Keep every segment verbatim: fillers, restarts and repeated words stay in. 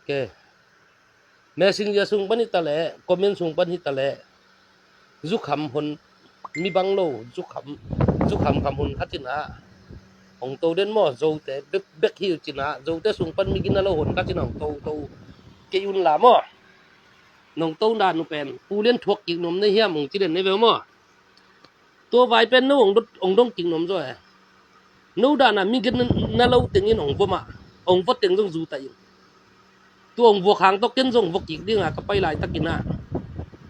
Ok. Messenger sung pan hi ta leh, comment sung pan hi ta leh, zukham hon, mi bang lo zukham, zukham kham hun khat in ah hong to den maw, Zote bek, bek hi uh cin ah, Zote sung pan mi gina lo hon khat in ah hong to, to kei un la maw. Nong to dan uh pen Pu Lian thuak kik nuam nei hiam, hong ci den nei ve maw. Tua vai pen no hong dot, hong dong kik nuam zaw e. No dan a mi gen na lo teng in hong vua mah, hong vua teng zong zu ta in. Tua hong vua khang tawh ken zong vua kik ding a ka pai laitak in ah,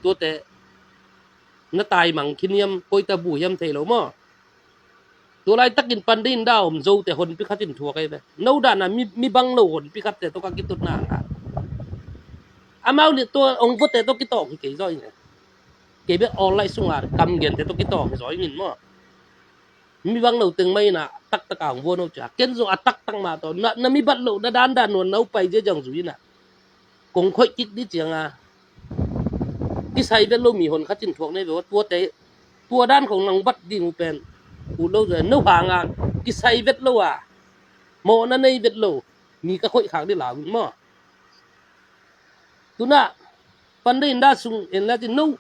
tuate na taimang khin hiam, koi ta bu hiam thei lo maw. Tua laitakin Pande Inda om Zote honpi khat in thuak ei ve. No dan a mi, mi bang lo honpi khatte tawh ka kitutna ah, amau le tua hong vuate tawh kitawng hi kei zaw in. Kei bek online sung a kam gente tawh kitawng hi zaw in maw. Mi bang lo teng mah in ah taktak a hong vua no cia, ken zong a taktak mah tawh na, na mi bat lo, na dandan nuan na upai zia zong zui in ah, kong khoih kik dih ciang a, kisai vet lo mi hon khat in thuak nei ve. Tuate, tua dan khong nang bat ding uh pen, ut lo zaw e. No hang a kisai vet lo a, mawhna nei vet lo mi ka khoih khak dih lau in maw. Tu in ah Pande Inda sung en la cin, no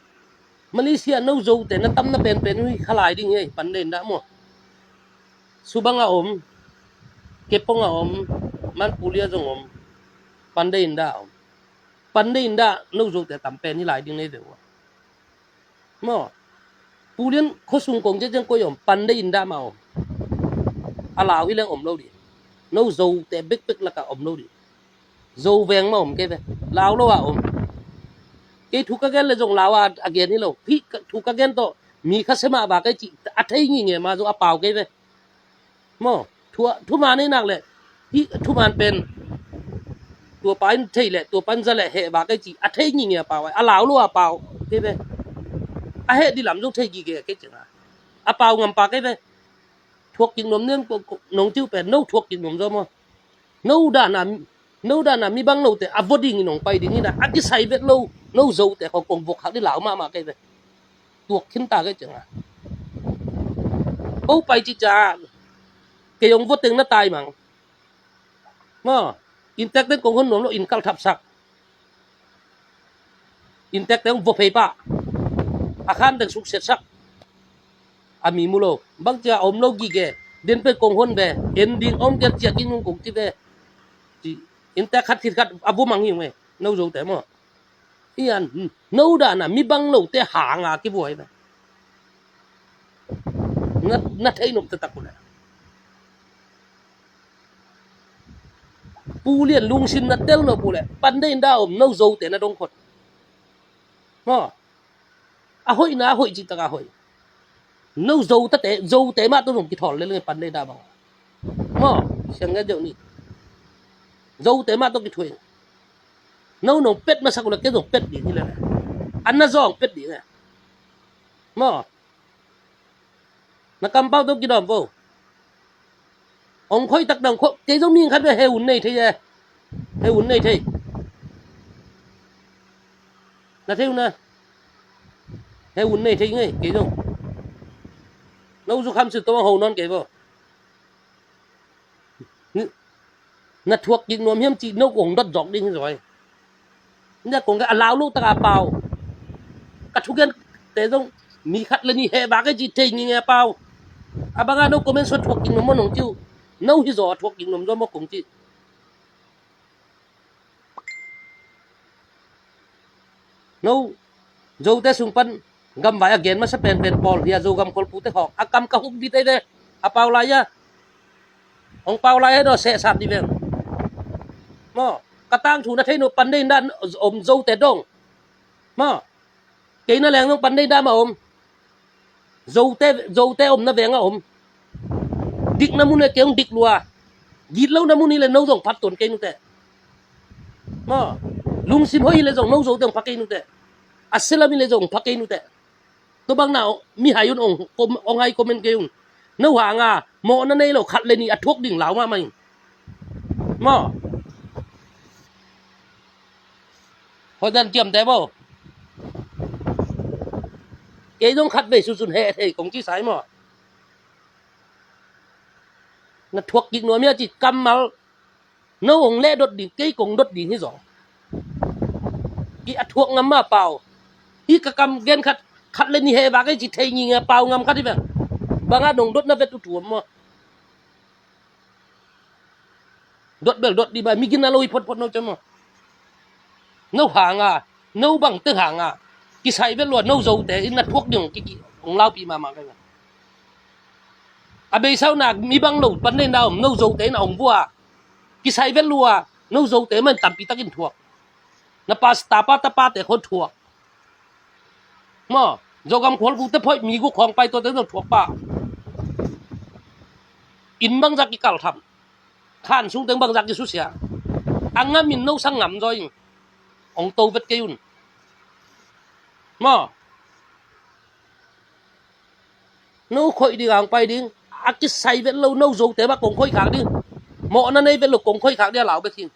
Malaysia no Zote na tam na penpen uh hi kha lai ding hi ei, Pande Inda maw. Subang a om, Kepong a om, Manpulia zong om, Pande Inda a om. Pande Inda no Zote tam pen hi lai ding nei ve uh a maw. Pu Lian khuasung kong ciangciang koi om, Pande Inda mah om. A Lau hi leng om lo dih. No Zote bekbek lakah om lo dih. Zo veng mah om kei ve. Lau lo a om. Kei thu ka gen le zong Lau a, a gen hi lo. Hih ka, thu ka gen tawh mi kha se mah va kei cih a thei ngingei ma zong a pau kei ve. Maw, thu, thuman ei nak leh, hih thuman pen tuapa in thei leh, tuapa in za leh heh va kei cih a thei ngingei a pau ai. A Lau lo a pau kei ve. A heh dih lam zong thei gige kei ciang a, a pau ngam pa kei ve. Thuak kik nuam niam ko, ko, nong ciu pen no thuak kik nuam zaw maw. No dan a, no dan a mi bang lote a vua ding in hong pai ding in ah, a kisai vet lo no Zote khong kong vok khak dih lau mahmah kei ve. Tuak khin ta kei ciang a, ko pai cica kei hong vua teng na taimang maw. Inntek teng kong hon nuam lo, inn kalh thapsak. Inntek teng hong vua phei pah, a khan teng suksiatsak. A mi mu lo, bang cia om lo gige. Den pen kong hon ve, en ding om kei ciah kik nung kong ci ve. Inntek khat khit khat a vua mang hi ung e, no Zote maw. Hi an, no dan a mi bang lote hang a kivua hi ve. Na, na thei nop taktak uh leh, Pu Lian lungsim na tel nop uh leh, Pande Inda om no Zote na dong khot maw. A hoihna a hoih cih tak a hoih. No Zote, Zote mah tawh zong kithawl lel nge, Pande Inda bang maw. Siang nge deuh ni, Zote mah tawh kithuih. No nong pet masak uh leh ken zong pet ding hi lel e. An na zawng pet ding e maw. Na kampau tawh kidawm vo. Hong khoih tak dang khoih, kei zong mihing khat ve, he un nei thei e. He un nei thei. Na thei un a, he un nei thei ngei kei zong. No zu kham sil tawh ho nawn kei vo. Na thuak kik nuam hiam cih no kong dot zawk ding hi zaw e. Nia kong ka a lau lo taka pau. Ka thugente zong mi khat le nih heh vak e cih thei ngingei a pau. A banga no comment sua thuak kik nuam maw nong ci uh. No hi zaw a thuak kik nuam zaw maw kong ci. No Zote sung pan gamvai a gen masa penpen pawl hi a, Zogam kholpute khawk a kam ka huk bit ei ve. A pau lai a hong pau lai a daw sehsat dih veng maw. Ka tangthu na thei no, Pande Inda om Zote dong maw. Kei na leng zong Pande Inda mah om. Zote, Zote omna veng a om. Dikna mun e kei hong dik lua. Gitlohna mun hi le no zong phat tuan kei nute maw. Lungsim hoih hi le zong no Zote hong pha kei nute. A selam hi le zong hong pha kei nute. Tua bang na mihai un hong, hong hai comment kei un. No hanga mawhna nei lo khat le nih a thuak ding lau mahmah in maw. Hoih dan ciamte maw. Kei zong khat vei sunsun heh thei kong ci sai maw. Na thuak kik nuam hia cih kammal No hong leh dot ding, kei kong dot ding hi zaw. Hi a thuak ngam mah pau. Hi ka kam gen khat, khat le nih heh vak ei ci thei nginga pau ngam khat hi veng. Banga nong dotna vet uh thu om maw? Dot bel dot dih ba, mi gina lo hi photphot no ciang maw? No hanga, no bangte hanga kisai vet lua, no Zote in na thuak ding hong kiki hong laupi mahmah kei. A beisa uh na mi bang lo pan nei na om, no Zote in a hong vua. Kisai vet lua, no Zote man tampi takin thuak. Na pasta pa tapate khon thuak. Maw, Zogam khualgukte phoih mi guk khawng pai tuate zong thuak pah. Inn bangzah kikal tham. Khan sungteng bangzah kisusia. A ngamin no sang ngam zaw ing. Hong to vet kei un. Maw, no khoih ding ang pai ding. A kisai vet lo, no Zote mah kong khoih khak ding. Mawhna nei vet lo, kong khoih khak ding a lau bek hi.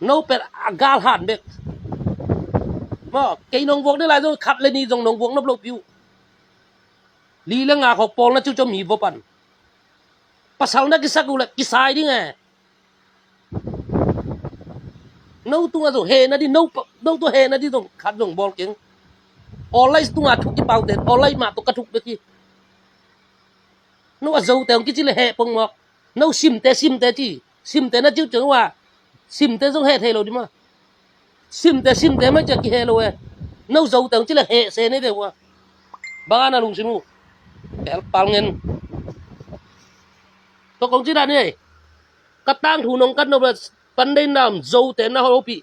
No pen a gal han bek. Maw, kei nong vuak ni lai zong khat le nih zong nong vuak nop lo piu. Li le nga khawk pawlna ciuciau mi vua pan. Pasal na kisak uh le kisai ding e. No tungah zong hehna ding, no pa-, no tungah hehna ding zong khat zong bawl keng. Awlai tungah thuk kipaute, awlai mah tawh ka thuk bek hi. No a Zote hong kici le heh pongmawk. No Simte, Simte ci. Simte na ciuciau uh a, Simte zong heh thei lo ding maw? Simte, Simte mah ciah kiheh lo e. No Zote hong ci le heh se nei ve uh a. Banga na lungsim uh. Pel pal ngen. Tua kong ci dan hi ei. Ka tangthu nong kat nop le pan deihna om, Zote na hopih.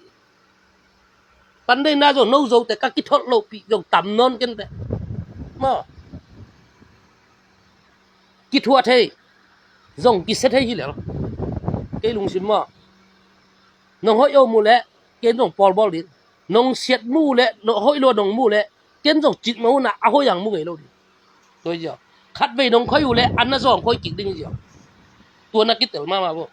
Pan deihna zong no Zote ka kitholh lohpih zong tam nawn kenteh. Maw, kithuah thei zong kisia thei hi lel. Kei lungsim maw, nong hoih om uh leh ken zong pawlbawl ding. Nong siat mu uh leh, nong hoih lua nong mu uh leh ken zong cik mah uh na a hoih ang mu ngei lo ding. Tua hi ziau. Khatvei nong khoih uh leh an na zawng khoih kik ding hi ziau. Tua na kitel mahmah bo.